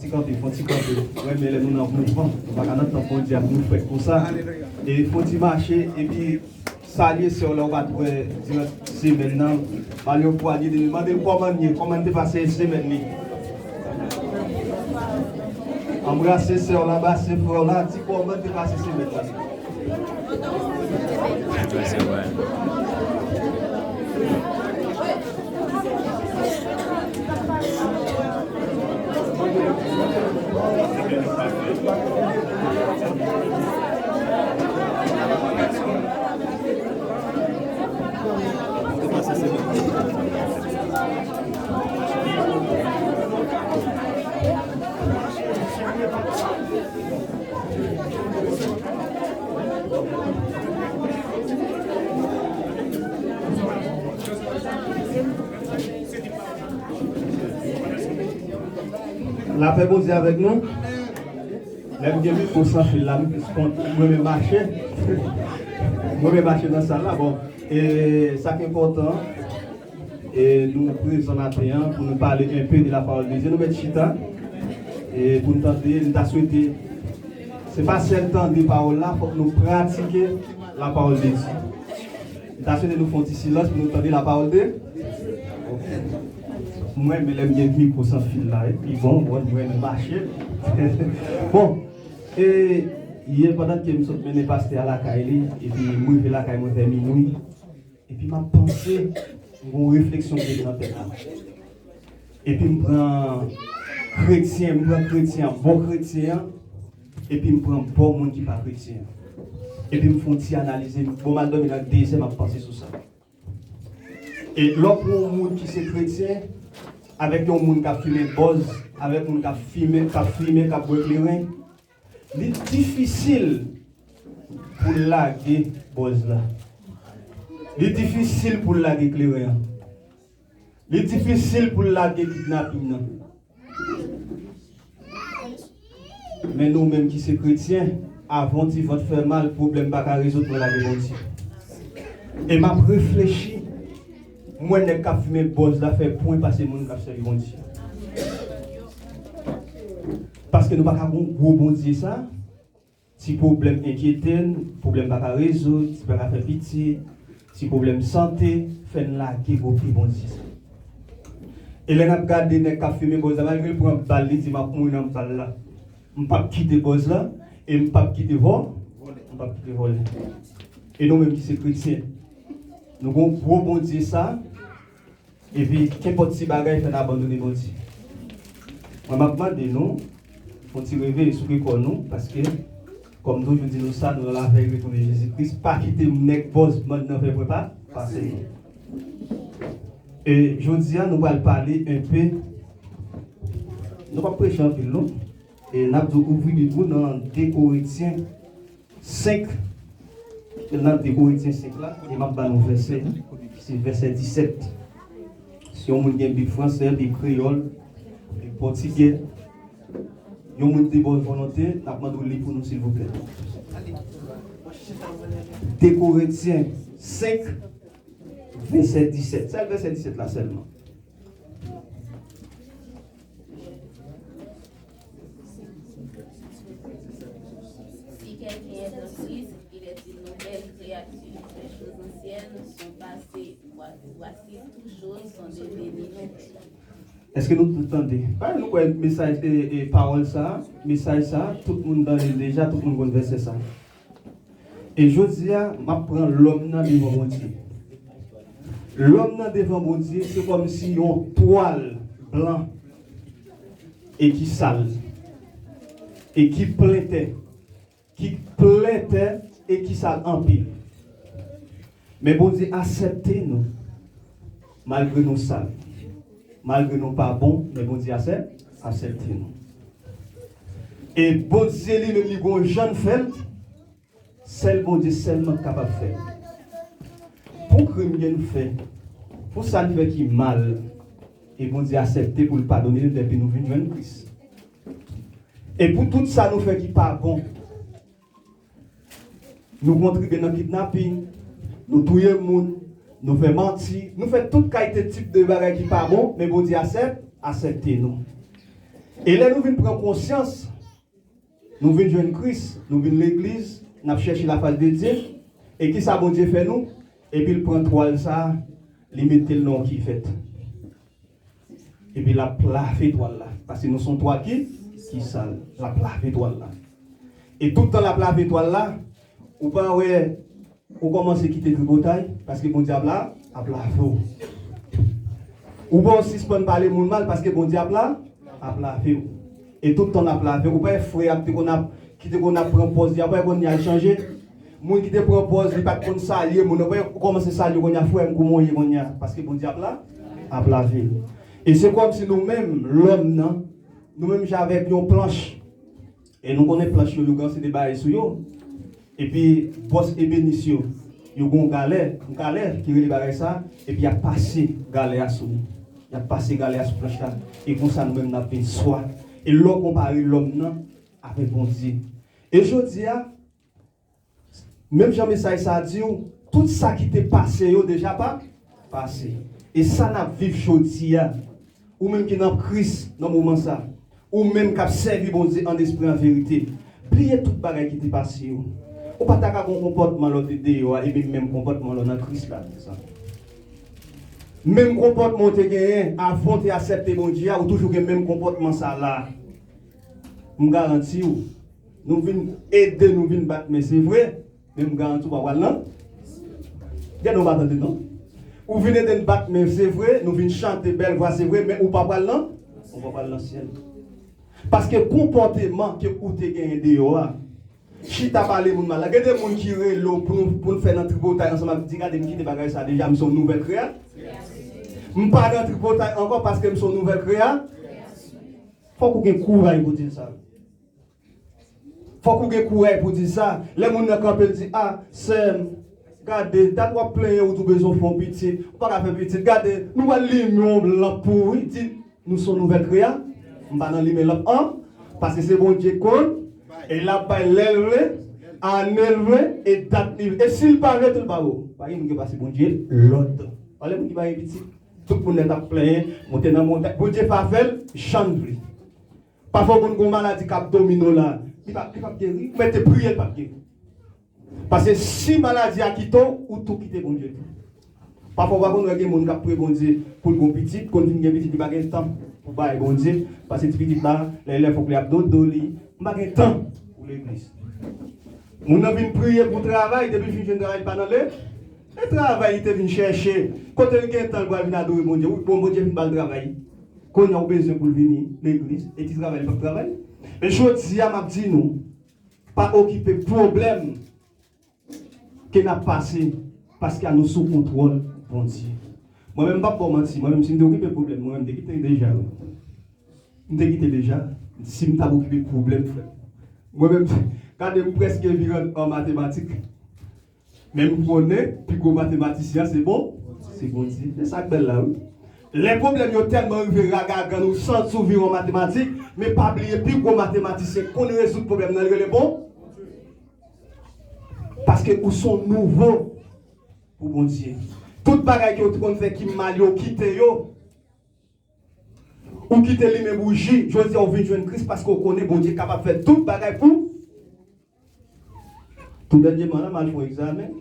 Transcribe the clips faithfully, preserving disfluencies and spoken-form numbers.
Ti kanpe, fon ti kanpe. Mwen renmen lè nou nan mouvman. Nou pa ka nan tanp Bondye ap nou fèt konsa. E fon ti mache, epi salye sè w la ou pa t wè diran semèn nan. Ba li yon pwanye de men, mande l kòman l ye, kòman l te pase semèn li. Anbrase sè w la, anbrase frè w la, di kòman l te pase semèn nan. Lapè Bondye avèk nou. Lè m gen mikwo san fil la, m plis kont, mwen menm mache. Mwen menm mache nan sal la. Bon, e sa k enpòtan, e nou prezan maten an pou nou pale enpe de la parole de Dieu. Nou mèt chita, e pou n tande, n ta swete, se pa sèl tande pawòl la, fòk nou pratike la parole de Dieu. M ta swete nou fè yon ti silans pou nou tande la parole de. Ok. Mwen, men lè m gen mikwo san fil la, e pi bon, bon, mwen, nou mache. Bon, e yè pandan ke m sot mennen pastè a lakay li, epi m rive lakay mwen vè minwi, epi m ap panse, m gen yon refleksyon ki vin nan tèt mwen. Epi m pran kretyen, m pran kretyen an, bò kretyen an, epi m pran bò moun ki pa kretyen an. Epi m fè yon ti analize, bon, m al dòmi nan de zè, m ap panse sou sa. E lè w pran yon moun ki se kretyen, avèk yon moun k ap fimen bòz, avèk moun k ap fimen, k ap fimen, k ap bwè kleren, li difisil pou l lage bòz la. Li difisil pou l lage kleren an. Li difisil pou l lage kidnaping nan. Men nou menm ki se kretyen, avan yon ti vant fè mal, pwoblèm pa ka rezoud, mwen lage Bondye. E m ap reflechi, m wè nèg k ap fimen bòz la fè pwen pase moun k ap sèvi Bondye. Paske nou pa ka gon gwo Bondye sa. Ti pwoblèm enkyete n, pwoblèm pa ka rezoud, ti pa ka fè pitit, ti pwoblèm sante, fè n lage gwo pye Bondye sa. E lè n ap gade nèg k ap fimen bòz la, malgre l pran bal, li di, "M ap mouri nan bal la. M p ap kite bòz la, e m p ap kite vò, m p ap kite vòlè." E nou menm ki se kretyen, nou gon gwo Bondye sa, epi kenpòt ti bagay fè n abandone Bondye. Mwen, m ap mande nou, fè yon ti reveye sou kò nou, paske, kòm m toujou di nou sa, nou nan lavèy retounen Jezi Kris, pa kite nèg bòz bann nan fè pwen pa pase nou. E jodi a, nou pral pale enpe, nou p ap preche anpil, non? E n ap di w ouvri Bib ou nan de Korentyen senk, nan de Korentyen senk la, e m ap ba nou vèsè, se vèsè disèt. Si yon moun gen Bib fransè, Bib kreyòl, Bib pòtigè, yon moun de bòn volonte, n ap mande w li pou nou, silvouplè. De Korentyen senk, vèsè disèt. Sèl vèsè disèt la sèlman. Si quelqu'un est en Christ, il est une nouvelle créature. Les choses anciennes sont passées. Voi-, voici, toutes choses sont devenues nouvelles. Èske nou tout tande? Parèy nou kwè mesaj, e, e, pawòl sa, mesaj sa, tout moun tande l deja, tout moun konn vèsè sa. E jodi a, m ap pran lòm nan devan Bondye. Lòm nan devan Bondye, se kòmsi yon twal blan e ki sal, e ki plen tè, ki plen tè e ki sal anpil. Men Bondye aksepte nou, malgre nou sal, malgre nou pa bon, men Bondye aksep-, aksepte nou. E Bondye li menm, li gon jan l fè l, sèl Bondye sèlman k kapab fè l. Pou krim ke n fè, pou sa n fè ki mal, e Bondye aksepte pou l padone nou depi nou vin jwenn Kris. E pou tout sa nou fè ki pa bon, nou kontribye nan kidnaping, nou touye moun, nou fè manti, nou fè tout kalite tip de bagay ki pa bon, men Bondye aksep-, aksepte nou. E lè nou vin pran konsyans, nou vin jwenn Kris, nou vin legliz, n ap chèche lafas de Dye, e kisa Bondye fè nou? Epi l pran twal sa a, li mete l nan yon kivèt. Epi l ap lave twal la, paske nou se yon twal ki, ki sal. L ap lave twal la. E tout tan l ap lave twal la, ou pa wè ou kòmanse kite tripotay, paske Bondye ap la, ap lave w. Ou pa w sispann pale moun mal, paske Bondye ap la, ap lave w. E tout tan l ap lave w, ou pa wè frè a ki te konn ap, ki te konn ap pran pòz li a, ou pa wè kounye a l chanje? Moun ki te pran pòz li pa t konn salye moun, ou pa wè ou kòmanse salye kounye a, frè m, kòman w ye kounye a? Paske Bondye ap la, ap lave l. E se kòmsi nou menm, lòm nan, nou menm jan avèk yon planch. E nou konnen planch yo, yo gen yon seri de bagay sou yo. Epi bòs ebenis yo, yo gen yon galè, yon galè ki rele bagay sa, epi y ap pase galè a sou li. Y ap pase galè a sou planch la. E konsa nou menm n ap vin swa. E lè w konpare lòm nan avèk Bondye. E jodi a, menm jan mesaj sa a di w, tout sa ki te pase yo deja pa, pase. E sa n ap viv jodi a, ou menm ki nan Kris nan moman sa, ou menm k ap sèvi Bondye an espri an verite, bliye tout bagay ki te pase yo. Ou pa ta ka gen yon konpòtman lè w te deyò a, epi menm konpòtman lè w nan Kris la, se sa. Menm konpòtman w te genyen avan w te aksepte Bondye a, ou toujou gen menm konpòtman sa la. M garanti w, nou vin ede nou vin bat men, se vre, men m garanti w pa pral nan. Gade w pa tande non. Ou vin ede n bat men, se vre, nou vin chante bèl vwa, se vre, men ou pa pral nan, ou pa pral nan syèl. Paske konpòteman ke ou te genyen deyò a, chita pale moun mal la. Gen de moun ki rele w pou nou, pou n fè nan tripotay ansanm ak di, gade m kite bagay sa deja, m se yon nouvèl kreya. M pa nan tripotay ankò paske m se yon nouvèl kreya. Fòk ou gen kouraj pou di l sa. Fòk ou gen kouraj pou di sa. Lè moun nan kanpe, l di, a, sè m, gade, dat w ap plenyen, ou tou bezwen fè yon pitit. Ou pa ka fè pitit. Gade, nou pral limen yon lanp pou ou, wi. Di, nou se yon nouvèl kreya. M pa nan limen lanp an, paske se Bondye k konn, e l ap bay lè l vle, ane l vle, e dat li vle. E si l pa vle tou, l pa ba w. Pa gen moun ki pase Bondye lòd. Pale moun ki pa gen pitit. Tout moun nèt ap plenyen, monte nan montay. Bondye pa fè l jan l vle. Pafwa, ou konn gen yon maladi k ap domine w la. Li p ap, li p ap geri. Ou mèt te priye, li p ap geri. Paske si maladi a kite w, ou tou kite Bondye tou. Pafwa, ou pa konn wè gen moun k ap priye Bondye pou l gen yon pitit, konn fin gen pitit, li pa gen tan pou bay Bondye. Paske ti pitit la, lè, lè fòk li ap dodo li. M pa gen tan pou legliz. Moun nan vin priye pou travay, depi l fin jwenn travay, li pa nan le. E travay li te vin chèche. Kote l gen tan, l pral vin adore Bondye. Wi, bon, Bondye vin ba l travay. Kounye a ou bezwen pou l vini legliz, e ti travay li p ap travay. Men jodi a, m ap di nou, pa okipe pwoblèm ke n ap pase, paske a nou sou kontwòl Bondye. Mwen menm, m p ap ba w manti, mwen menm, si m te okipe pwoblèm, mwen menm, m te kite l deja, wi. M te kite l deja, si m t ap okipe pwoblèm, frè. Mwen menm, gade, m prèske vire an matematik. Men m konnen, pi gwo matematisyen an, se bon, se Bondye. Se sa k bèl la, wi. Lè pwoblèm yo tèlman rive ragagan, ou santi w vire an matematik, men pa bliye, pi gwo matematisyen k konn rezoud pwoblèm nan, li rele bon. Paske ou se yon nouvo pou Bondye. Tout bagay ke w te konn fè ki mal yo, ou kite yo. Ou kite limen bouji, jodi a ou vin jwenn Kris paske w konnen Bondye kapab fè tout bagay pou. Tou dènyèman la, m al fè yon egzamen.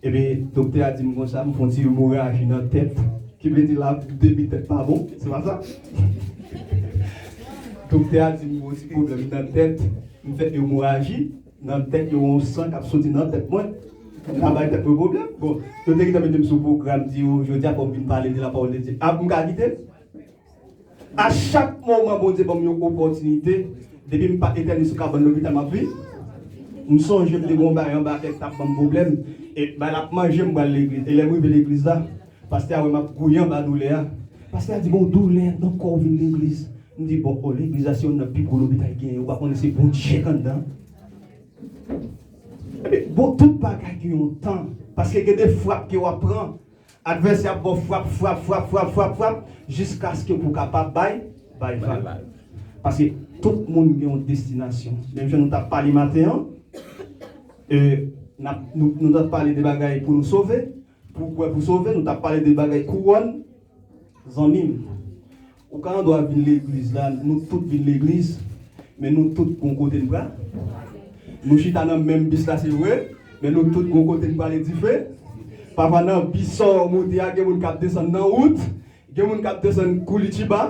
Epi, doktè a di m konsa, m fè yon ti emoraji nan tèt. Ki vle di la, depi tèt pa bon, se pa sa? Doktè a di m gen yon ti pwoblèm nan tèt, m fè emoraji nan tèt, yo yon san k ap soti nan tèt mwen. M ka bay tèt mwen pwoblèm. Bon, yo te gentan mete m sou pwogram, di yo, jodi a fò m vin pale de la pawòl de Dye. A, m ka kite l? A chak moman Bondye ban m yon opòtinite, depi m pa etène sou kabann lopital, m ap viv. M sonje m te gen yon bagay anba kè k t ap ban m pwoblèm. E bay l ap manje m, m pral legliz. E lè m rive legliz la, pastè a wè m ap gouye anba doulè a. Pastè a di, "Bon, doulè nan kò w vin legliz." M di, "Bon, o, legliz la se youn nan pi gwo lopital genyen. Ou pa konnen se Bondye k anndan." Epi, bon, tout bagay gen yon tan. Paske gen de frap ke w ap pran. Advèsè ap ba w frap, frap, frap, frap, frap, frap, jiskaske pou w kapab bay, bay vag. Paske tout moun gen yon destinasyon. Menm jan nou t ap pale maten an, e, n ap, nou, nou t ap pale de bagay pou nou sove, pou kwè pou sove, nou t ap pale de bagay kouwòn, zanmi m. Ou ka andwa vin legliz la, nou tout vin legliz, men nou tout gon kote n pral. Nou chita nan menm bis la, se vre, men nou tout gon kote n prale dife. Pafwa nan bis sa w moute a, gen moun k ap desann nan wout, gen moun k ap desann Curitiba,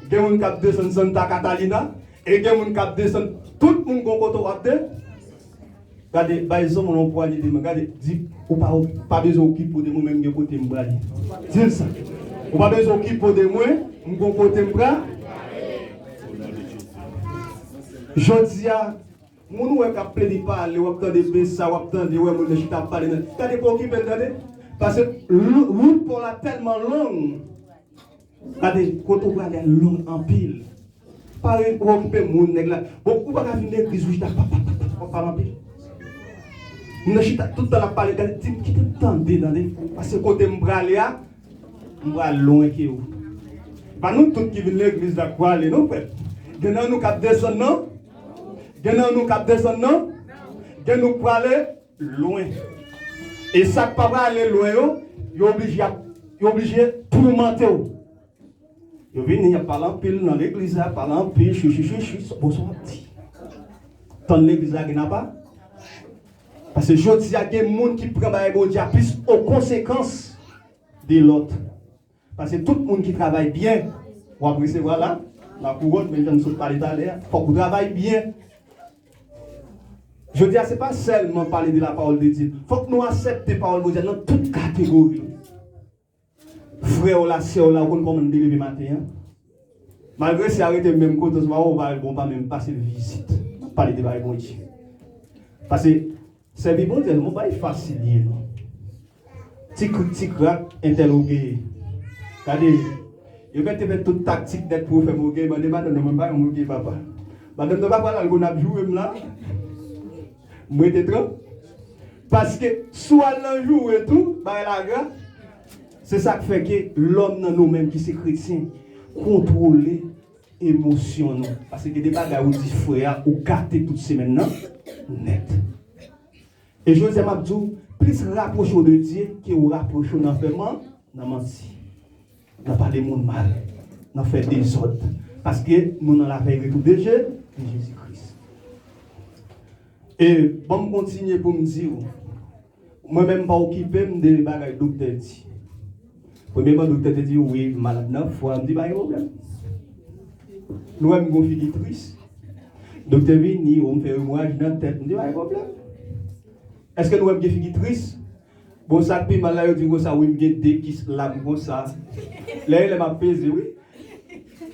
gen moun k ap desann Santa Catalina, e gen moun k ap desann, tout moun gon kote w ap de. Gade, bay zanmi w yon pwanye de men. Gade, di, ou pa, ou pa bezwen okipe w de mwen, men m gen kote m prale. Di l sa. Ou pa bezwen okipe w de mwen, m gon kote m prale. Jodi a, moun ou wè k ap plede pale, w ap tande besa, w ap tande, wè moun nan chita ap pale nan. Gade, pa okipe l, tande. Paske lou-, wout pa w la tèlman long. Gade, kote w prale a long anpil. Pa re-, pa okipe moun, nèg la. Bon, ou pa ka vin legliz ou chita, pa, pa, pa, pa, pa, pa anpil. Moun nan chita, tout tan l ap pale, gade, di m kite m tande, tande. Paske kote m prale a, m pral lwen ke ou. Pa nou tout ki vin legliz la k prale, non, frè. Gen nan nou k ap desann, non? Gen nan nou k ap desann, non? Gen nou k prale lwen. E sa k pa prale lwen yo, yo oblije ap, yo oblije toumante w. Yo vini, y ap pale anpil nan legliz la, pale anpil, chwi, chwi, chwi, chwi, bon, sa w ap di. Tann legliz la gen apa. Paske jodi a, gen moun ki pran bagay Bondye a plis o konsekans de lòt. Paske tout moun ki travay byen, w ap resevwa la, la kouwòn, men jan m sot pale talè a, fòk ou travay byen. Jodi a, se pa sèlman pale de la parole de Dieu. Fòk nou aksepte pawòl Bondye a nan tout kategori. Frè w la, sè w la, ou konn kòman m te leve maten an? Malgre se a rete menm kote, se pa ou pa bon, pa menm pase l vizit. M ap pale de bagay Bondye. Paske sèvi Bondye, se pa yon bagay fasil li ye, non. Ti krik, ti krak, entèl ou genyen. Gade, yo mèt te fè tout taktik nèt pou yo fè m oge, mande madanm nan, mwen pa yon oge, papa. Madanm nan pa pral al konn ap joure m la. M rete trank. Paske si w al nan joure tou, bagay la gra. Se sa k fè ke lòm nan nou menm ki se kretyen, kontwole emosyon nou. Paske gen de bagay ou di frè a, ou gate tout semèn nan nèt. E jodi a, m ap di w, plis rapwoche w de Dye ke w rapwoche w nan fè man-, nan manti, nan pale moun mal, nan fè dezòd. Paske nou nan lavèy retou de Je-, de Jezi Kris. E ban m kontinye pou m di w, mwen menm pa okipe m de bagay doktè di. Premyèman, doktè te di, "Wi, m malad nan fwa." M di, "Pa gen pwoblèm." Nou wè m gon figi tris. Doktè vini, "O, m fè remwaj nan tèt." M di, "Pa gen pwoblèm." Èske nou wè m gen figi tris? Bon, sa k pi mal la, yo di konsa, "Wi, m gen de kis lam konsa." Lè, lè m ap peze, wi.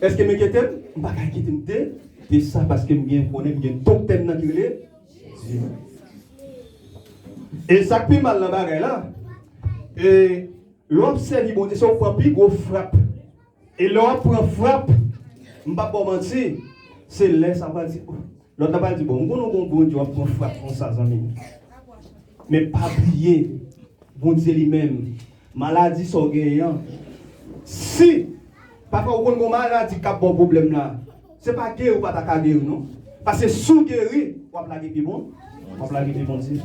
Èske m enkyete m? M pa ka enkyete m de, de sa, paske m gen, konnen m gen doktè m nan ki rele Dye. E sa k pi mal nan bagay la, e lè w ap sèvi Bondye, se w pran pi gwo frap. E lè w ap pran frap, m p ap ba w manti, se lè sa pral di, lòt la pral di, "Bon, m konnen w gon Bondye, w ap pran frap konsa, zanmi m." Men pa bliye, Bondye li menm, maladi sa w genyen an, si, pafwa ou konn gon maladi k ap ba w pwoblèm la, se pa geri ou pa ta ka geri, non. Paske si w geri, w ap lage pi bon, w ap lage pi Bondye.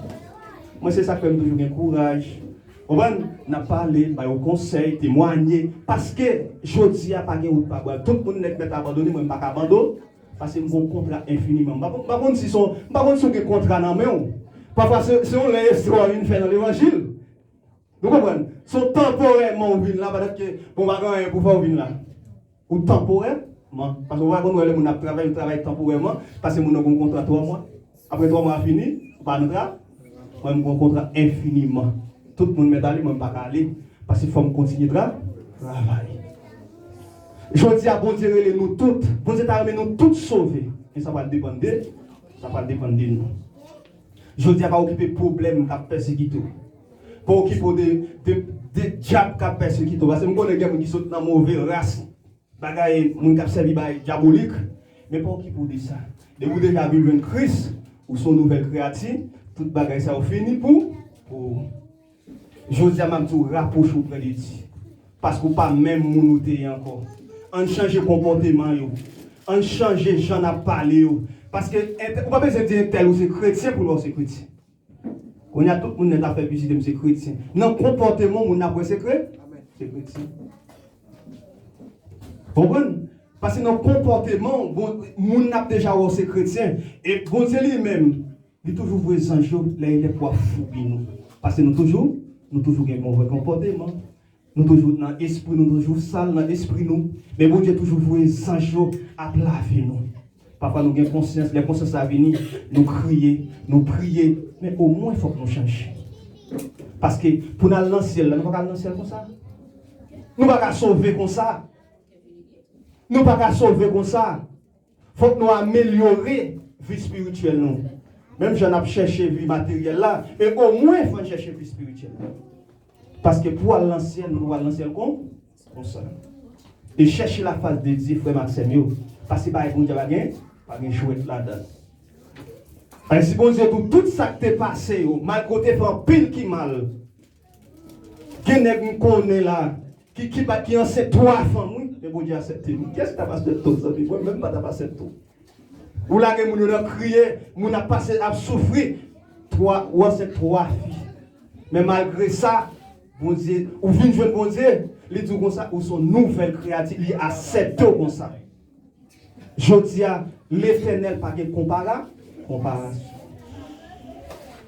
Mwen, se sa k fè m toujou gen kouraj. Konprann? N ap pale, bay yon konsèy, temwanye. Paske jodi a pa gen wout pa bwal. Tout moun nèt mèt abandone, mwen m pa ka abandone. Paske m gon kontra enfiniman. M pa konn, m pa konn si son, m pa konn si w gen kontra nan men w. Pafwa se, se yon lè estre w vin fè nan levanjil. Nou konprann? Se yon tanporèman w vin la, padan ke, bon, pa gen anyen pou fè w vin la. Ou tanporèman. Paske ou pa konn wè lè moun ap travay, ou travay tanporèman, paske moun nan gon kontra twa mwa. Apre twa mwa fini, ou pa nan tra-, mwen m gon kontra enfiniman. Tout moun mèt ale, mwen m pa ka ale. Paske fò m kontinye tra-, travay. Jodi a, Bondye rele nou tout. Bondye ta renmen nou tout sove. Men sa pral depann de, sa pral depann de nou. Jodi a, pa okipe pwoblèm k ap pèsekite w. Pa okipe w de, de, de dyab k ap pèsekite w. Paske m konnen gen moun ki sot nan move ras. Bagay, moun k ap sèvi bagay dyabolik. Men pa okipe w de sa. Depi w deja vin jwenn Kris, ou se yon nouvèl kreyati, tout bagay sa yo fini pou, pou ou. Jodi a, m ap di w, rapwoche w prè de Dye. Paske w pa menm moun ou te ye ankò. Ann chanje konpòteman yo. Ann chanje jan n ap pale yo. Paske entè-, ou pa bezwen di entèl ou se kretyen pou l wè w se kretyen. Kounye a, tout moun nèt ap fè piblisite m se kretyen. Nan konpòteman w, moun ap wè se kre-, se kretyen. Konprann? Paske nan konpòteman w, bon, moun ap deja wè w se kretyen. E Bondye li menm, li toujou voye zanj yo lè e lè pou ap foubi nou. Paske nou toujou, nou toujou gen move konpòteman. Nou toujou nan espri nou, nou toujou sal nan espri nou. Men Bondye toujou voye zanj yo ap lave nou. Pafwa nou gen konsyans, lè konsyans la vini, nou kriye, nou priye. Men omwen fòk nou chanje. Paske pou n al nan syèl la, nou pa ka al nan syèl konsa. Nou pa ka sove konsa. Nou pa ka sove konsa. Fòk nou amelyore vi espirityèl nou. Menm jan n ap chèche vi materyèl la, men omwen fò n chèche vi espirityèl la. Paske pou al nan syèl, nou pral nan syèl kon, konsa. E chèche la fas de Dye, frè m ak sè m yo. Paske bagay Bondye pa gen, pa gen jwèt ladan l. Ay, si Bondye tou, tout sa k te pase yo, malgre w te fè anpil ki mal, gen nèg m konnen la, ki, ki pa, ki ansent twa fanm, wi. Men Bondye aksepte l. Kiyès ki t ap aksepte w, zanmi? Mwen menm pa t ap aksepte w. Ou lage moun yo nan kriye, moun ap pase, ap soufri. Twa, ou ansent twa fi. Men malgre sa, Bondye, ou vin jwenn Bondye, li di w konsa, ou se yon nouvèl kreyati, li aksepte w konsa. Jodi a, Letènèl pa gen konpara, konparasyon.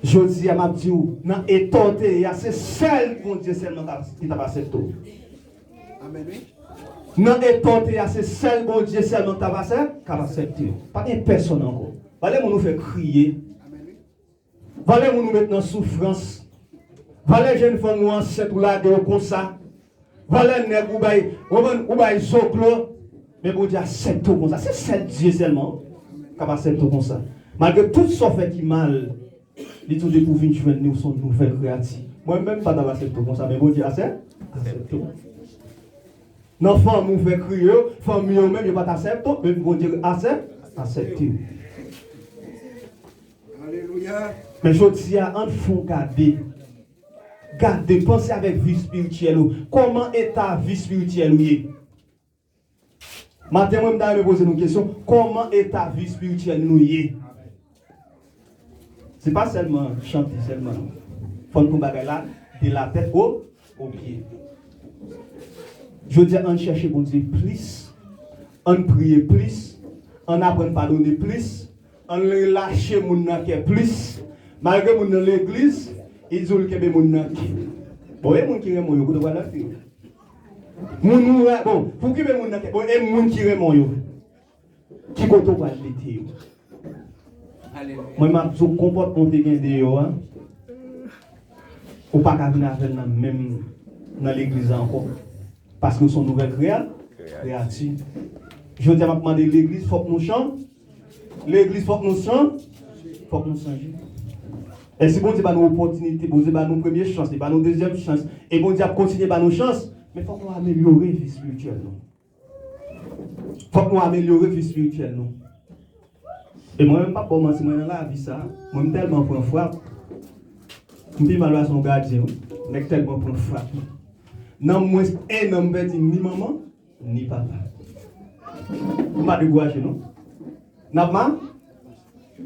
Jodi a, m ap di w, nan eta w te ye a, se sèl Bondye sèlman ka, ki t ap aksepte w. Amèn, wi. Nan eta w te ye a, se sèl Bondye sèlman k t ap aksè-, k ap aksepte w. Pa gen pèsonn ankò. Valè moun ou fè kriye. Amèn, wi. Valè moun ou met nan soufrans. Valè jèn fanm ou ansent ou lage yo konsa. Valè nèg ou bay, ou konprann, ou bay zoklo. Men Bondye aksepte w konsa. Se sèl Dye sèlman k ap aksepte w konsa. Malgre tout sa w fè ki mal, li di w depi w vin jwenn li, ou se yon nouvèl kreyati. Mwen menm pa t ap aksepte w konsa, men Bondye aksè-, aksepte w. Nan fanmi w fè kriye yo, fanmi yo menm yo pa t aksepte w, men Bondye aksè-, aksepte w. Alelouya. Men jodi a, ann fè w gade. Gade, panse avèk vi espirityèl ou. Kòman eta vi espirityèl ou ye? Maten, mwen, m ta renmen poze nou kesyon, kòman eta vi espirityèl nou ye? Se pa sèlman chante, sèlman. Fò n pran bagay la, de la tèt o, o pye. Jodi a, ann chèche Bondye plis, ann priye plis, ann aprann padone plis, ann relache moun nan kè plis. Malgre moun nan legliz, li di w l kenbe moun nan kè. Bon, e moun ki renmen w yo, kote w pral mete yo? Moun ou ra-, bon, pou kenbe moun nan kè, bon, e moun ki renmen w yo, ki kote w pral mete yo? Alelouya. Mwen, m ap di w, konpòtman w te gen deyò a, ou pa ka vin avè l nan menm, nan legliz la ankò. Paske w se yon nouvèl kreya-, kreyati. Jodi a, m ap mande legliz, fòk nou chan-, legliz, fòk nou chan-, fòk nou chanje. E si Bondye ba nou opòtinite, Bondye ba nou premye chans, li ba nou dezyèm chans, e Bondye ap kontinye ba nou chans, men fòk nou amelyore vi espirityèl nou. Fòk nou amelyore vi espirityèl nou. E mwen menm, m p ap ba w manti, mwen nan lavi sa, mwen m tèlman pran frap. M pi mal pase yon gadyen, wi. Nèg tèlman pran frap. Nan mwens en an, m pèdi ni manman, ni papa. M pa dekouraje, non. N ap ma-,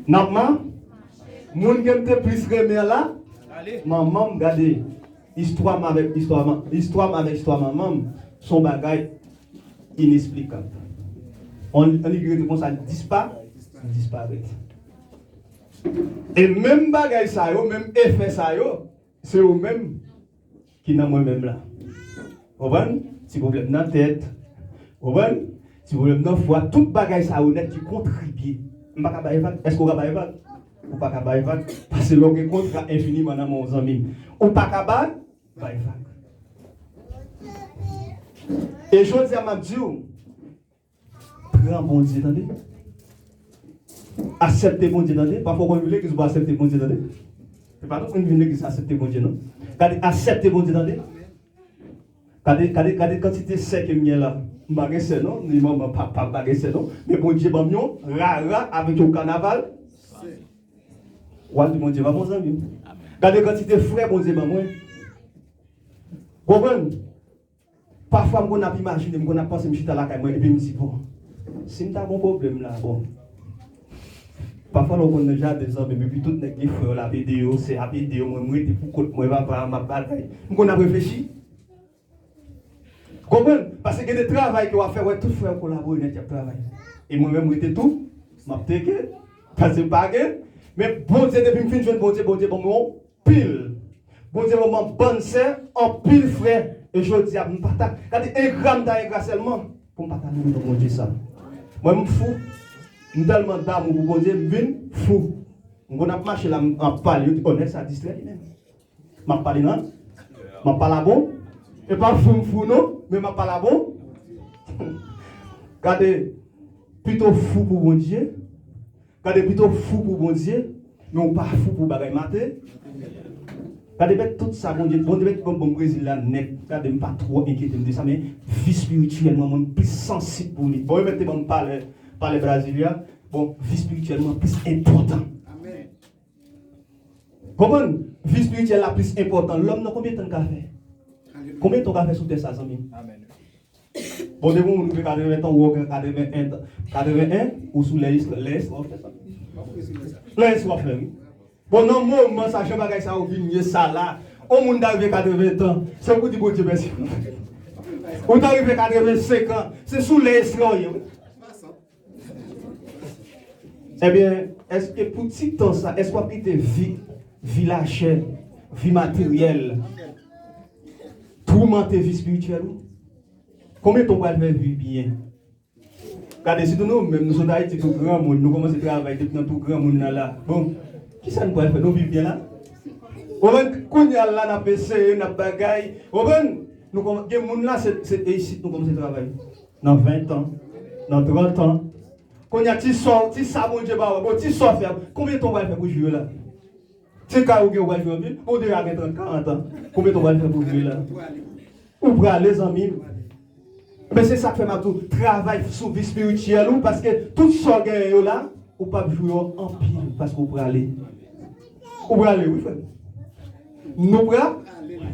n ap ma-, moun ke m te plis renmen an la, manman m, gade, istwa m avèk istwa ma-, istwa m avèk istwa manman m, se yon bagay inesplikab. Yon, yon nèg ki rete konsa, l dispa-, l disparèt. E menm bagay sa yo, menm efè sa yo, se yo menm ki nan mwen menm la. Konprann? Ti pwoblèm nan tèt. Konprann? Ti pwoblèm nan fwa. Tout bagay sa yo nèt ki kontribye. M pa ka bay vag. Èske w ka bay vag? Ou pa ka bay vag. Paske lè w gen kontra enfiniman nan men w, zanmi m, ou pa ka bay, bay vag. E jodi a, m ap di w, pran Bondye, tande. Aksepte Bondye, tande. Pafwa, w konn vin legliz, ou pa aksepte Bondye, tande. Se pa tout moun ki vin legliz aksepte Bondye, non. Gade, aksepte Bondye, tande. Gade, gade, gade kantite sè ke m gen la. M pa gen sè, non. Ni manman, papa, m pa gen sè, non. Men Bondye ban m yon rara avèk yon kanaval. W ap di Bondye pa bon, zanmi m. Gade kantite frè Bondye ban mwen. Konprann? Pafwa, m konn ap imajine, m konn ap panse m chita lakay mwen, epi m di, bon, si m ta gon pwoblèm la, bon. Pafwa, lè w konn nan jaden, zanmi m, epi tout nèg gen frè yo, l ap ede yo, sè ap ede yo, mwen, m rete pou kont mwen, papa, m ap batay. M konn ap reflechi. Konprann? Paske gen de travay ke w ap fè, wè tout frè yo kolabore nèt, y ap travay. E mwen menm, m rete tou, m ap teke, paske m pa gen. Men Bondye, depi m fin jwenn Bondye, Bondye ban mwen yon pil. Bondye ban mwen bann sè, anpil frè. E jodi a, m pa ta, gade engra m ta engra sèlman, pou m pa ta nouri non Bondye sa. Mwen, m fou. M tèlman damou pou Bondye, m vin fou. M konn ap mache la, m ap pale, yo di, "Oh, nèg sa distrè li menm." M ap pale nan, m ap pale a bon. E pa fou m fou non, men m ap pale a bon. Gade, pito fou pou Bondye. Gade, pito fou pou Bondye, men ou pa fou pou bagay mate. Gade, mèt tout sa, Bondye, Bondye mèt ban m Brezil la nèt. Gade, m pa twò enkyete m de sa, men vi espirityèlman, mwen, m plis sansib pou li. Bon, yo mèt te ban m palè, palè Brasilia. Bon, vi espirityèlman plis enpòtan. Konprann? Vi espirityèl la plis enpòtan. Lòm nan, konbyen tan l ka fè? Konbyen tan w ka fè sou tè sa, zanmi m? Bon, depi yon moun rive katreven tan, ou gen katreven en tan, katreven en, ou sou lè es-, lè es-, w ap fè sa. Lè es-, w ap fè, wi. Bon, nan moman sa, jan bagay sa yo vin ye sa la, yon moun ta rive katreven tan, se pou di Bondye mèsi. Ou ta rive katreven senk an, se sou lè esla w ye, wi. Ebyen, èske pou ti tan sa, èske w ap kite vi, vi lachè, vi materyèl, toumante vi espirityèl ou? Konbyen tan w pral fè vi byen? Gade, sitou nou menm, nou sot Ayiti tou granmoun, nou kòmanse travay depi nan tou granmoun nan la. Bon, kisa nou pral fè? Nou viv byen la? Ou konprann? Kounye a la, n ap eseye, n ap bagay. Ou konprann? Nou kòman-, gen moun la, se, se isit nou kòmanse travay. Nan ven tan, nan trant an. Kounye a, ti sa, ti sa Bondye ba ou, bon, ti sa w fè, konbyen tan w pral fè pou jwi yo la? Ti kay ou gen, ou pral jwi anpil, ou deja gen trant, karant an. Konbyen tan w pral fè pou jwi la? Ou prale, zanmi m. Men se sa k fè m ap di w, travay sou vi espirityèl ou, paske tout sa w genyen yo la, ou p ap jwi yo anpil, paske ou prale. Ou prale, wi, frè m. Nou pra-,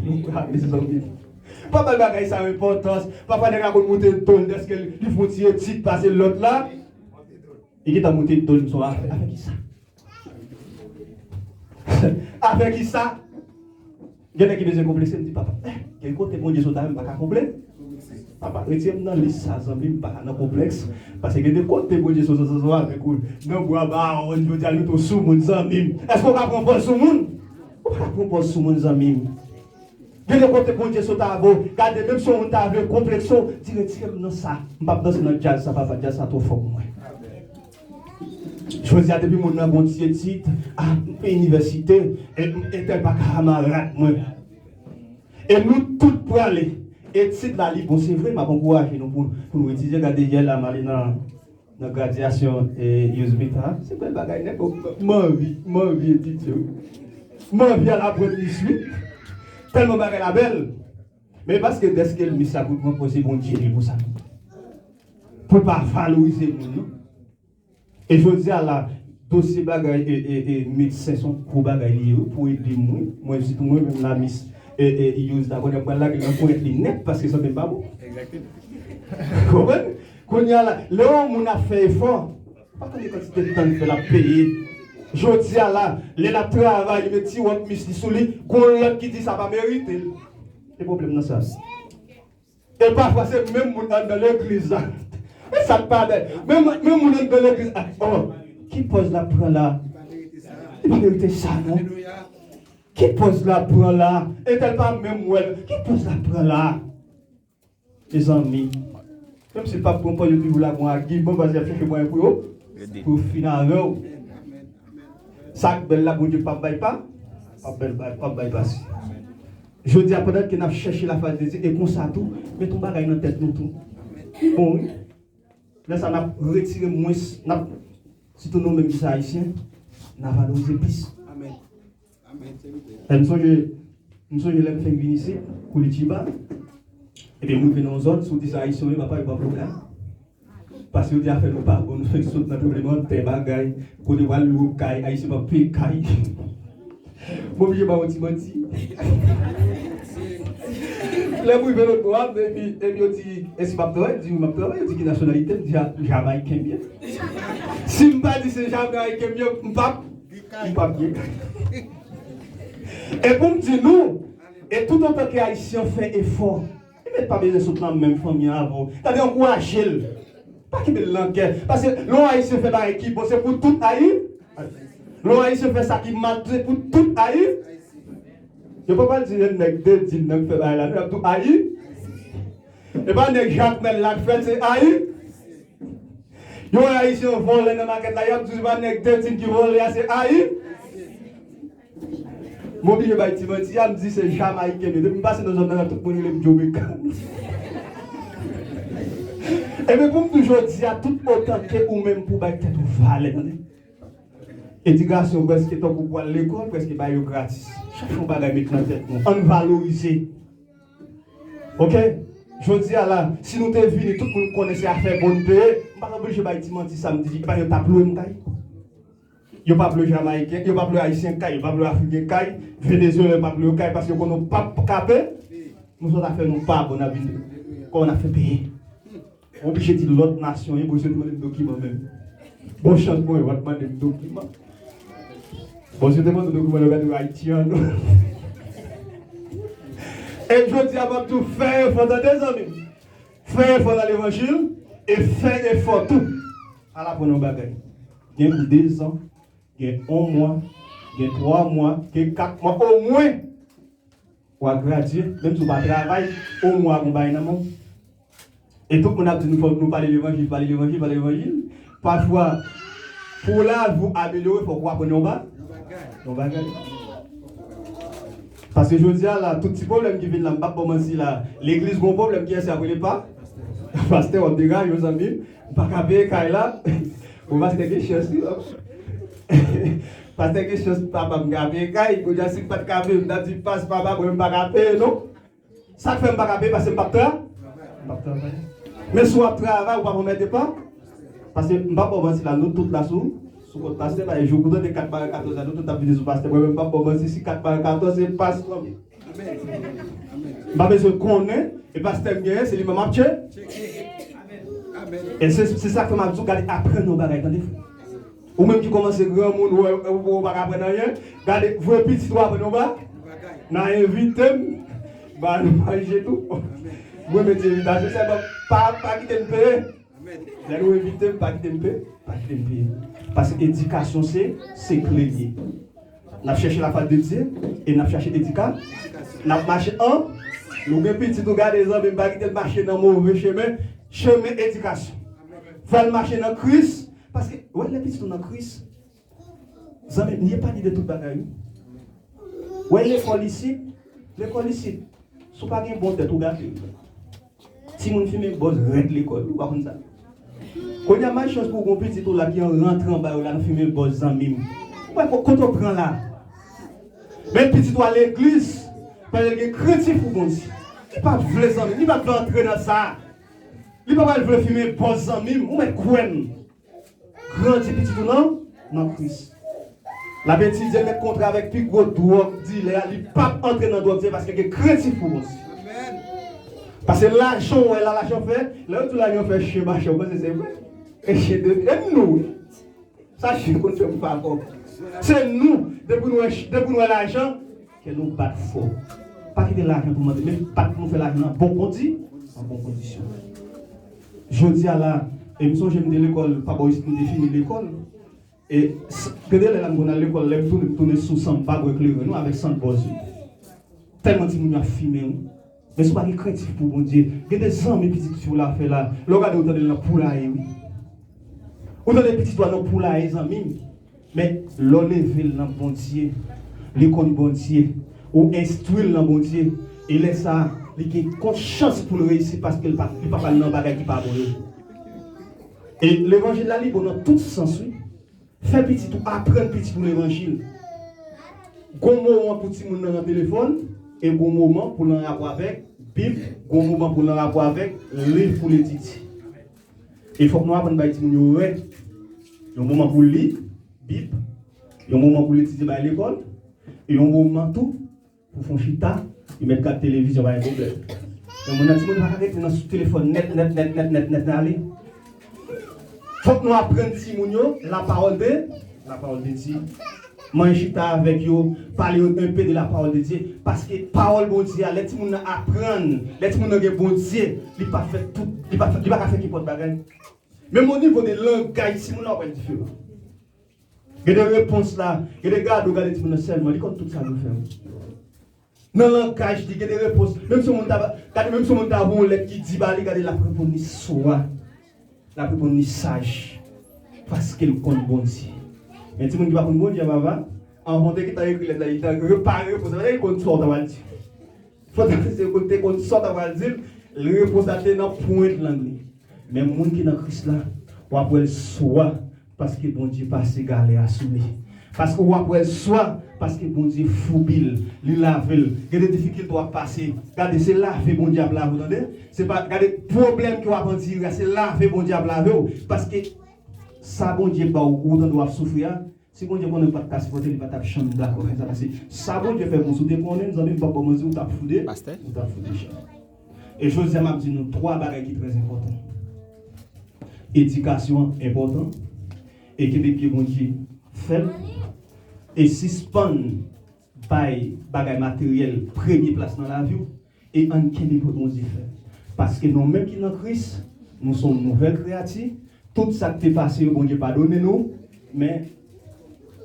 nou prale, zanmi m. Pa bay bagay sa yo enpòtans. Pafwa nèg la konn moute do l dèske li fè yon ti etid pase lòt la. Li gentan moute do l, m sou afè, afè kisa? Afè kisa? Gen nèg ki bezwen konplekse, m di, "Papa, eh, gen kote Bondye sot avè m, m pa ka konplekse. Papa, retire m nan lis sa, zanmi m, m pa ka nan konplèks." Paske gen de kote Bondye sot avè m, nan bwa Mawon, jodi a, li tou sou moun, zanmi m. Èske w ka pran pòz sou moun? Ou pa ka pran pòz sou moun, zanmi m. Gen de kote Bondye sot avè w. Gade, menm si yon moun ta vle konplekse w, di, "Retire m nan sa. M p ap danse nan djaz sa, papa, djaz sa twò fò pou mwen." Jodi a, depi moun nan gon ti etid, a, inivèsite, e, entèl pa ka kamarad mwen. E nou tout prale. Etid la, li bon, se vre, m ap ankouraje nou pou, pou nou etidye. Gade, yè la, m ale nan nan gradyasyon, e, Yuzmita, se bèl bagay nèt, o, m anvi, m anvi etidye, wi. M anvi al aprann Miss, wi. Tèlman bagay la bèl. Men paske dèske Miss la pou pran pwen, se Bondye li pou sa. Pou pa valorize moun, non. E jodi a la, dosye bagay, e, e, e, medsen se yon gwo bagay li ye, wi, pou ede m, wi. Mwen, sitou mwen menm la, Miss, e, e, Yuzmita, konnen m pral lage l nan ponyèt li nèt, paske sante m pa bon. Konprann? Kounye a la, lè yon moun ap fè efò, pa tande kantite tan l fè l ap peye. Jodi a la, lè l ap travay, li met ti wòb Miss li sou li, gon lòt ki di sa pa merite l. Se pwoblèm nan sa. E pafwa se menm moun anndan legliz la. E sa k pa bèl. Menm, menm moun anndan legliz la. Oh, ki pòz l ap pran la? Li pa merite sa, non. Ki pòz l ap pran la? Entèl pa menm wè l. Ki pòz l ap pran la? Mezanmi, menm si l p ap pran pòz yo toujou la gon agiman, paske y ap chèche mwayen pou yo, pou yo fin avè w. Sa k bèl la, Bondye p ap bay pa, p ap bay, p ap bay pase. Jodi a, pandan ke n ap chèche la fas de Dye, e konsa tou, met yon bagay nan tèt nou tou. Li bon, wi. Lè sa, n ap retire mwens, n ap, sitou nou menm ki se Ayisyen, n a valorize plis. Amèn. Amèn. E m sonje, m sonje lè m fenk vin isit, Curitiba. Epi m rive nan yon zòn, si w di se Ayisyen w ye, papa, yo p ap lwe w kay. Paske yo di afè nou pa bon, nou fenk sot nan tranblemanntè, bagay. Kote w al lwe w kay, Ayisyen p ap peye kay. M oblije ba w yon ti manti. Lè m rive lòt bò a, epi, epi yo di, "Èske m ap travay?" M di, "Wi, m ap travay." Yo di, "Ki nasyonalite?" M di, "A, Jamayiken m ye." Si m pa di se Jamayiken m ye, m p ap, m p ap gen kay. E pou m di nou, e tout otan ke Ayisyen fè efò, e Pete pa bezwen sot nan menm fanmi an avè w. Gade, ankouraje l. Pa kenbe l nan kè. Paske lè yon Ayisyen fè bagay ki bon, se pou tout Ayi-, lè yon Ayisyen fè sa ki mal, se pou tout Ayi-, Yo pa pral di se nèg Dedin nan k fè bagay la, non, y ap di w Ayi. E pa nèg Jakmèl la k fè l, se Ayi. Yo wè Ayisyen vòlè nan makèt la, y ap di w se pa nèg Dedin ki vòlè a, se Ayi. M oblije bay ti manti a, m di se Jamayiken m ye. Depi m pase nan zòn nan, tout moun rele m Djo Mekan. Ebyen, pou m di w jodi a, tout otan ke ou menm pou w bay tèt ou valè, tande. Edikasyon prèske tankou pou al lekòl, prèske bay yo gratis. Chache yon bagay met nan tèt nou. Ann valorize. Oke? Jodi a la, si nou te vini, tout moun konnen se afè bon n te ye, m pa t oblije bay ti manti sa m di, pa yo t ap lwe m kay. Yo p ap lwe Jamayiken, yo p ap lwe Ayisyen kay, yo p ap lwe Afriken kay, Venezuelyen p ap lwe yo kay paske yo konnen w p ap kape. Nou sot afè nou pa bon, n ap vin kòman n ap fè peye. Oblije di lòt nasyon, wi, bon, si yo te mande m dokiman menm. Bon chans mwen, yo pa t mande m dokiman. Bon, si yo te mande m dokiman, yo gade w Ayiti an, non. E jodi a, m ap tou fè efò, tande, zanmi m. Fè efò nan levanjil e fè efò tou. Al aprann yon bagay. Gen pou dezan, gen yon mwa, gen twa mwa, gen kat mwa, omwen. W a gradye, menm si w pa travay, omwen w a gon bagay nan men w. E tout moun ap di nou fòk nou pale levanjil, pale levanjil, pale levanjil. Pafwa, pou lavi w amelyore, fòk ou aprann yon ba-, yon bagay. Paske jodi a la, tout ti pwoblèm ki vin la, m p ap ba w manti la, legliz gon pwoblèm, kiyès y ap rele pa? Pastè, w ap degaje w, zanmi m. M pa ka peye kay la. Bon, pastè gen chans, wi, non. Pastè gen chans, papa m ka peye kay. Kounye a, si m pa t ka peye, m t ap di, pas, papa, mwen, m pa ka peye, non. Sa k fè m pa ka peye, paske m p ap tra-, m p ap travay. Men si w ap travay, ou p ap anmède pa. Paske m p ap ba w manti la, nou tout la sou, sou kont pastè, paske jou pou tande kat ba katòz la, nou tout ap vini sou pastè. Mwen menm, m p ap ba w manti, si kat ba katòz, se pas, non. M pa bezwen konnen, e pastè m genyen, se li menm ap tche-, e se, se sa k fè m ap di w, gade, aprann yon bagay, tande. Ou menm ki kòmanse granmoun, ou, ou, ou pa ka aprann anyen, gade, voye pitit ou aprann yon ba-, nan envite m, ba nou manje tou. Mwen mete envitasyon, sèlman pa, pa kite m peye. Lè nou envite m, pa kite m pe-, pa kite m peye. Paske edikasyon se, se kle l ye. N ap chèche lafwa de Dye e n ap chache edika-, n ap mache an, nou gen pitit ou gade zanmi m, pa kite l mache nan move chemen, chemen edikasyon. Fè l mache nan Kris, paske, wè, lè pitit ou nan Kris, zanmi m, li epanye de tout bagay, wi. Wè, lekòl isit, lekòl isit, si w pa gen bon tèt, ou gate. Timoun fimen bòz rèd lekòl, ou pa konn sa. Kounye a, malchans pou w, gon pitit ou la ki an rantre anba yo la nan fimen bòz, zanmi m. Ou wè ko-, kote w pran la? Men pitit ou a legliz, paske l gen krentif pou Bondye. Li pa vle, zanmi m, li pa vle antre nan sa. Li pa pral vle fimen bòz, zanmi m, ou mèt kwè m. Grandi pitit ou nan, nan Kris. L ap etidye, l mèt kontre avèk pi gwo dwòg dilè a, li p ap antre nan dwòg dilè paske l gen krentif pou Bondye. Paske lajan w wè la, lajan fè, lè yo di w lajan fè chen mache, ou panse se vre? E chen de, e nou, wi. Sa chen konn fè pou pa kòb. Se nou, depi nou wè, depi nou wè lajan, kè nou bat fò. Pa kite lajan toumante, men pa nou fè lajan nan bon kondi-, nan bon kondisyon. Jodi a la, e m sonje m te lekòl, pa bò isit m te fini lekòl. E s-, gen de lè la m konn al lekòl, lè m tounen, m tounen sou san, m pa bwè kleren non, avèk sant bòz wi. Tèlman timoun yo ap fimen wi. Men si w pa gen krentif pou Bondye, gen de zanmi pitit fi w la fè la, lè w gade w tande l nan poulaye wi. Ou tande pitit ou a nan poulaye zanmi m. Men lè w leve l nan Bondye, li konn Bondye, ou enstwi l nan Bondye, e lè sa a, li gen konsyans pou l reyisi paske l pa, li pa pral nan bagay ki pa bon yo. E levanjil la li bon nan tout sans wi. Fè pitit ou, aprann pitit ou levanjil. Gon moman pou timoun nan nan telefòn, e gon moman pou l an rapò avèk Bib, gon moman pou l an rapò avèk liv pou l etidye. E fòk nou aprann bay timoun yo rè. Yon moman pou li Bib, yon moman pou l etidye bay lekòl, e yon moman tou pou fè yon chita, li mèt gad televizyon, pa gen pwoblèm. Men moun nan timoun pa ka rete nan sou telefòn nèt, nèt, nèt, nèt, nèt, nèt, ale. Fòk nou aprann timoun yo la parole de, La parole de Dieu. Manje chita avèk yo, pale yo enpe de la parole de Dieu. Paske pawòl Bondye a, lè timoun nan aprann, lè timoun nan gen Bondye, li pa fè tout, li pa fè, li pa ka fè kenpòt bagay. Menm o nivo de langaj timoun nan, w ap wè l diferan. Gen de repons la, gen de gade w gade timoun nan sèlman, li konn tout sa l dwe fè. Nan langaj li, gen de repons. Menm si yon moun ta, gade, menm si yon moun ta voye yon lèt ki di ba li, gade, l ap reponn li swa. L ap reponn li saj. Paske l konn Bondye. Men timoun ki pa konn Bondye, papa, anvan w te gentan ekri lèt la, li ta repare repons la, li konn sa w ta pral di. Fò w ta se kote konn sa w ta pral di l, repons la te nan pwent lang li. Men moun ki nan Kris la, w ap wè l swa paske Bondye pase galè a sou li. Paske w ap wè l swa paske Bondye foubi l, li lave l. Gen de difikilte w ap pase. Gade, se lave Bondye ap lave w, tande. Se pa, gade, pwoblèm ke w ap andire a, se lave Bondye ap lave w. Paske sa Bondye ba w, ou tande w ap soufri a, si Bondye konnen w pa t ka sipòte, li pa t ap janm dakò fè sa. Paske sa Bondye fè pou ou, si w te konnen, zanmi m, m p ap ba w manti, ou t ap foude, Pastè? Ou t ap foude chè. E jodi a, m ap di nou twa bagay ki trè enpòtan. Edikasyon an enpòtan. E kenbe pye Bondye fèm. E sispann bay bagay materyèl premye plas nan lavi w. E ann kenbe pye Bondye fèm. Paske nou menm ki nan Kris, nou se yon nouvèl kreyati. Tout sa k te pase yo, Bondye padone nou. Men,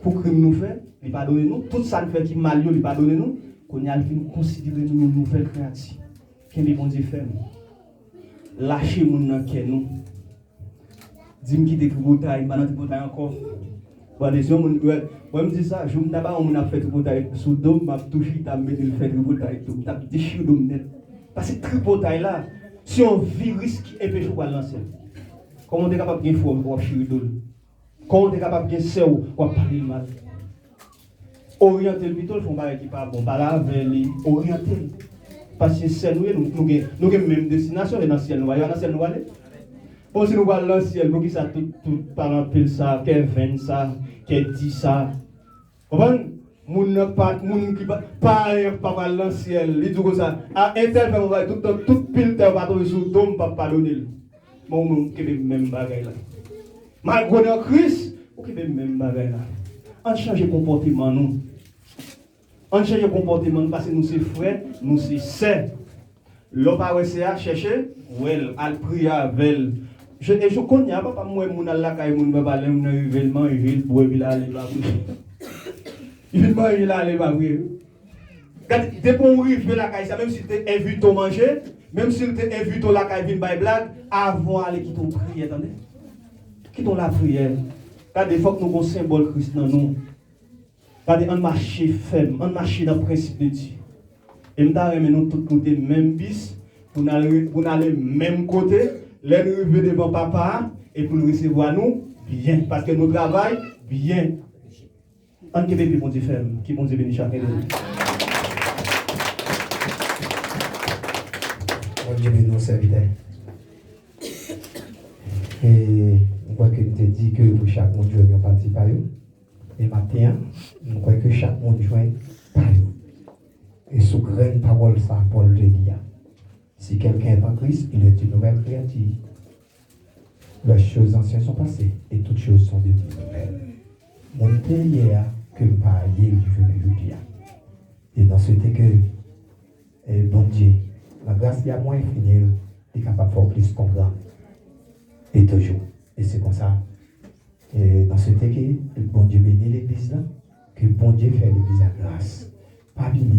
pou krim nou fè, li padone nou. Tout sa n fè ki mal yo, li padone nou. Kounye a, l vin konsidere nou yon nouvèl kreyati. Kenbe Bondye fèm. Lache moun nan kè nou. Di m kite tripotay, m pa nan tripotay ankò. Bon, de si yon moun, wè, mwen m di sa, jou m ta ba yon moun ap fè tripotay sou do m, m ap tou chita, m mete l fè tripotay tou. M t ap dechire do m nèt. Paske tripotay la, se yon viris ki enpeche w pral nan syèl. Kòman w te kapab gen frè w, w ap chire do l? Kòman w te kapab gen sè w, w ap pale l mal? Oryante l pito, l fè yon bagay ki pa bon. Pale avè li, oryante l. Paske sè nou ye, nou, nou gen, nou gen menm destinasyon, e nan syèl nou ale, nan syèl nou ale. Bon, si nou pral nan syèl, poukisa tout, tout palan pil sa, kè venn sa, kè di sa? Konprann? Moun nan pa, moun ki pa, pa, pa pral nan syèl, li di w konsa, a, entèl fè yon bagay, tout, tout pil tè pa tonbe sou do m, m p ap padone l. Men ou menm, ou kenbe menm bagay la. Malgre w nan Kris, ou kenbe menm bagay la. Ann chanje konpòteman nou. Ann chanje konpòteman nou, paske nou se frè, nou se sè. Lè w pa wè sè a, chèche wè l, al priye avè l. Je, e jou kounye a, papa, m wè moun al lakay moun, papa, lè moun nan rive, l manje, l bwè, epi l ale, l pa priye. Li vin manje, l ale, l pa priye. Gade, depi w rive lakay sa, menm si l te envite w manje, menm si l te envite w lakay vin bay blag, avan w ale, kite yon priyè, tande. Kite yon lapriyè. Gade, fòk nou gon senbòl Kris nan nou. Gade, ann mache fèm, ann mache nan prensip de Dye. E m ta renmen nou tout moute menm bis, pou n al, pou n ale menm kote, lè n rive devan Papa a, e pou l resevwa nou byen, paske nou travay byen. Ann kenbe pye Bondye fèm, ke Bondye beni chak nen de nou. Bondye beni w, sèvitè. E m kwè ke m te di ke pou chak moun jwenn yon pati pa yo. E maten an, m kwè ke chak moun jwenn pa yo. E sou grenn pawòl sa, Pòl te di a, si quelqu'un est en Christ, il est une nouvelle créature. Les choses anciennes sont passées et toutes choses sont devenues nouvelles. Moun m te ye a, ke m pa ye, m vini jodi a. E nan swete ke, e Bondye, nan gras li a mwen enfini, li kapab fè w plis konprann. E toujou. E se konsa, e nan swete ke Bondye beni legliz la, ke Bondye fè legliz la gras. Pa bliye,